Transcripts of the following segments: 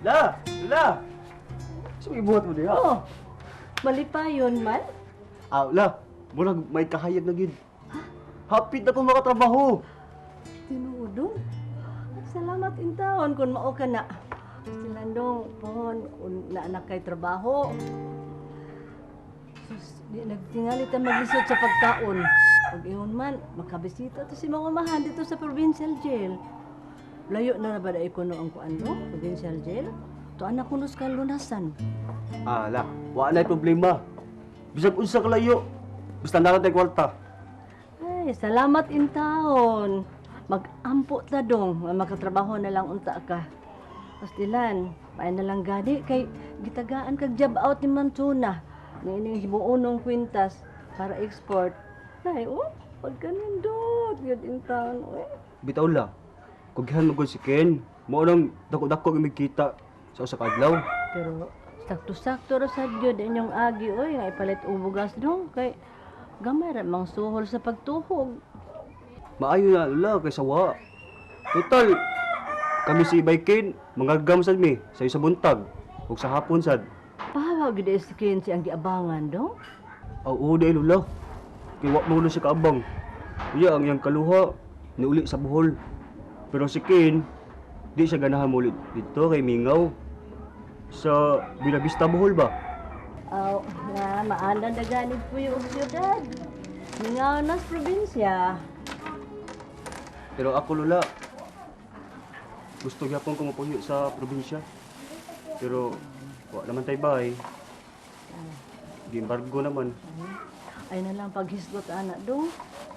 La! La! So ibuhat mo diha? Oh, malipayon man. Ah, la. Murag may kahayag na gid. Hapit na ko makatrabaho. Tinuod. Salamat intawon kung mao ka na. Silandong, pohon, kung na kay trabaho. Sus, di nagtingali ta maglisod sa pagkaon. Pag ingon man, makabisita to si mga umahan dito sa provincial jail. Layo na na ba na ikuno ang kuan mo, provincial jail? To anak kuno sa kalunasan. Ah, la. Wa na problema. Bisag unsa kalayo. Basta naa tay kwarta. Ay, salamat intawon. Mag-ampo ta dong, nga makatrabaho na lang unta ka. Pastilan, paay na lang gani kay gitagaan kag job out ni Mantuna. Ni ining himuonong kwintas para export. Ay, oh, pagkanindot gyud intawon, oy. Bitaw la. Kugihan mo gud si Ken. Mao nang dako-dako imig kita sa usa ka adlaw. Pero sakto-sakto ra sad gyud inyong agi oy nga ipalit og bugas dong kay gamay ra mang suhol sa pagtuhog. Maayo na la kay sawa. Total kami si Ibay Ken, mangargam sad mi sa sa buntag ug sa hapon sad. Pahawa gyud si Ken si ang giabangan dong. Oo, dahil lula. Kay wa mo siya kaabang. Iya ang iyang kaluha niuli sa Bohol. Pero si Ken, di siya ganahan muli dito kay Mingaw. Sa Buenavista Bohol ba? Aw, na maandan na ganit po yung siyudad. Mingaw na sa probinsya. Pero ako lula, gusto gyapon ko mapuyo sa probinsya. Pero wa naman tay bahay. Giembargo naman. Ay na lang paghisgot anak dong.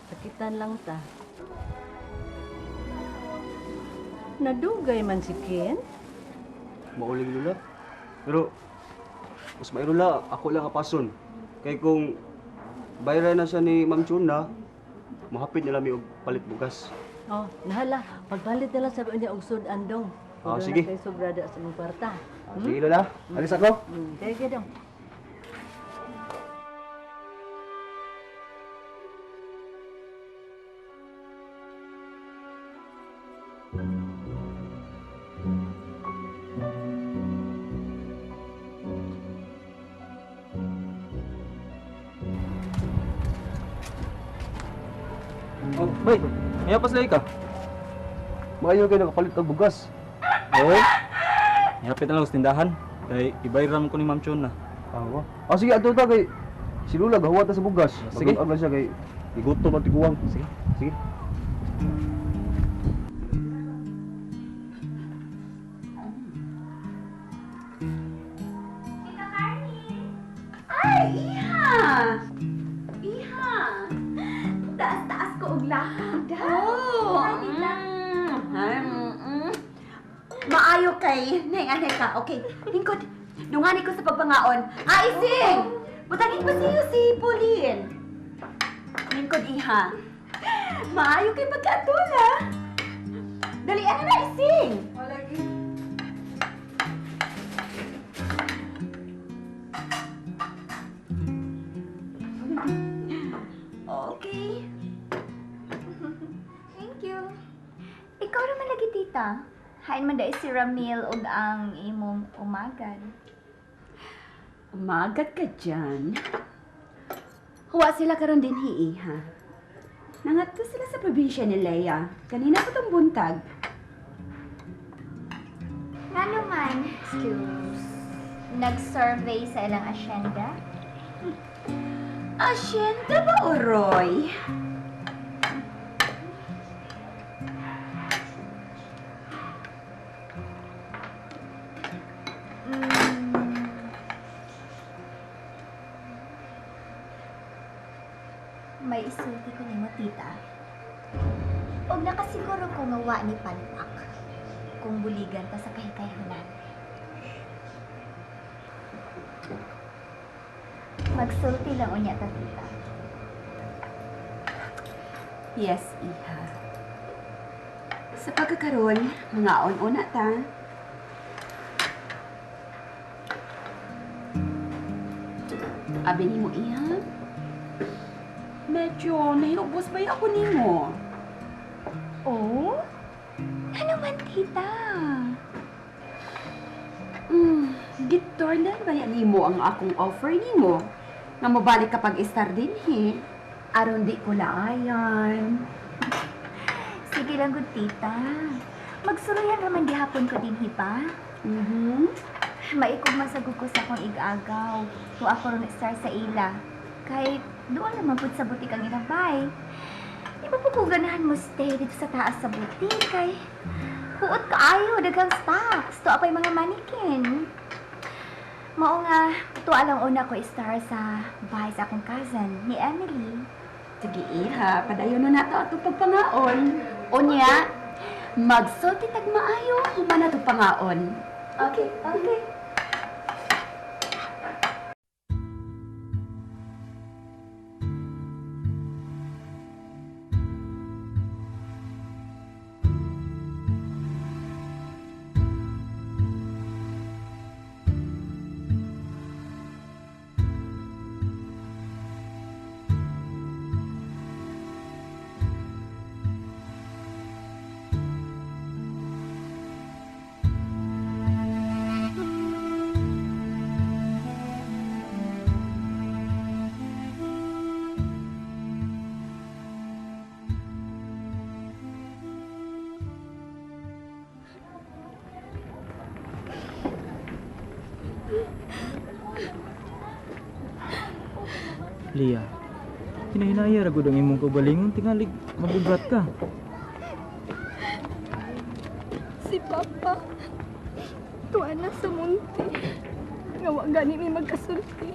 Sakitan lang ta. Nadugay man si Ken. Mauling lula. Pero mas mayroon la, ako lang apason. Kay kung bayaran na siya ni Ma'am Chuna, mahapit nila mi og palit bugas. Oh, nahala. Pagpalit na lang sabi niya og sudan dong. Ah, Puro sige. Na kay sobrada sa mong kwarta. Ah, sige lola, alis ako. Sige dong. Oh, bay, Kaya paslay ka. maayo kay nakapalit og bugas. Oo. Nihapit na lang sa tindahan. Kay ibayran ko ni Ma'am Chon na. Awa. Ah, sige adto ta kay si Lula gahuwat na sa bugas. Sige. Mag-ag lang siya kay gigutom ang tiguang. Sige. Sige. Tita Carly! Ay, Iha! Iha! Taas-taas ko og lakad. Oh, Hi, Tita. Maayo kay nay anay ka. Okay, lingkod. Dungani ko sa pagpangaon. Ah, ising! Butangin pa siyo si Pauline. Lingkod, iha. Maayo kay pagkaatula. Dali, ano na, ising? Okay. Thank you. Ikaw naman lagi, Tita. Hain man dai si Ramil og ang imong umagad. Umagat ka dyan. Huwa sila karon din hi, iha. Nangadto sila sa probinsya ni Leia. Kanina pa tong buntag. Ngano man, excuse. Nag-survey sa ilang asyenda? Asyenda ba, Oroy? May isulti ko nimo, Tita. Og nakasiguro ko nga wa ni palpak kung buligan ta sa kahikayhunan. Magsulti lang unya ta, Tita. Yes, iha. Sa pagkakaroon, mga on-una ta. Abi nimo, iha. Medyo nahiubos ba ako nimo? Oh? Ano man, Tita? Giturnan ba yan nimo ang akong offer nimo? Nga mobalik ka pag-istar dinhi. Aron di ko laayan. Sige lang gud, tita. Magsuruyan raman gihapon ko dinhi pa. Mhm. Maikog man sa ko sa akong igagaw. Kung ako ron star sa ila. Kay doon naman pud sa butik ang ilang bay. Di ba po ko ganahan mo stay dito sa taas sa butik kay huot kaayo daghang stocks. Tuwa pa'y mga manikin. Mao nga, tuwa lang una ko star sa bahay sa akong cousin ni Emily. Sige, iha. Padayon na nato atong pagpangaon. Unya, magsulti tag maayo, human na itong pangaon. Okay, okay. Lia, hinahinaya ra gud ang imong kaugalingon tingali mabugat ka. Si Papa, tuwa na sa munti. Nga wa gani mi magkasulti.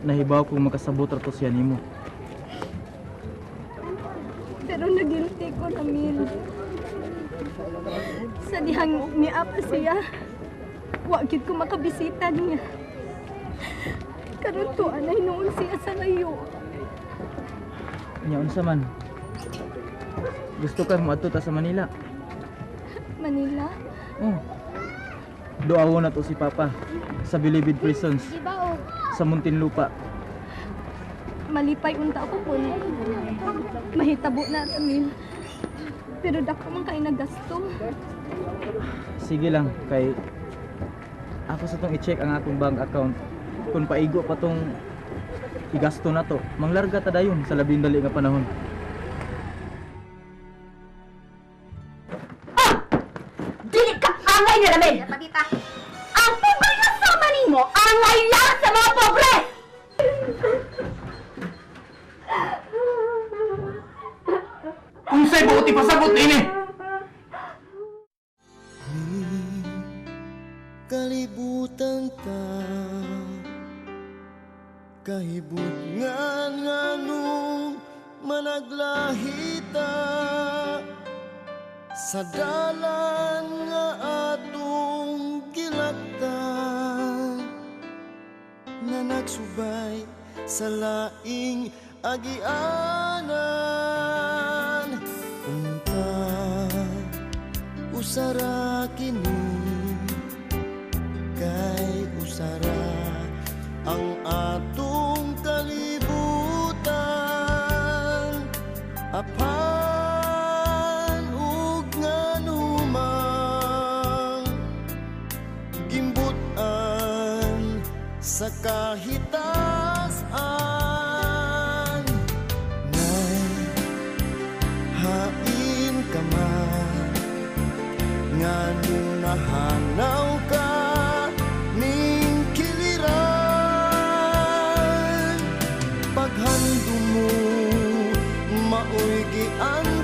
Nahibaw kong makasabot ra to siya nimo. Pero nagilti ko Ramil. Sa dihang niapa siya, wa gyud ko makabisita niya. Karon tuwa na hinuon siya sa layo. Nya unsa man? Gusto ka moadto ta sa Manila? Manila. Oh. Duawo na to si Papa sa Bilibid Prisons sa Muntinlupa. Malipay unta ako kun mahitabo na Ramil. Pero dako man kay nagasto. Sige lang kay ako sa tong i-check ang akong bank account kung paigo pa tong igasto na to. Manglarga ta dayon sa labing dali nga panahon. Dili ka angay ni Ramil! Tita. Ang pobre na sama nimo, angay lang sa mga pobre! Unsay buot ipasabot ini? Kalibutan ta kahibutngan nganong managlahita sa dalan nga atong gilaktan nga nagsubay sa laing agianan unta usara kini kay usara ang atong kalibutan apan ug nganumang gimbutan sa kahitasan nay hain ka man nganong nahanaw ka ning kiliran paghandom mo maoy giantuman.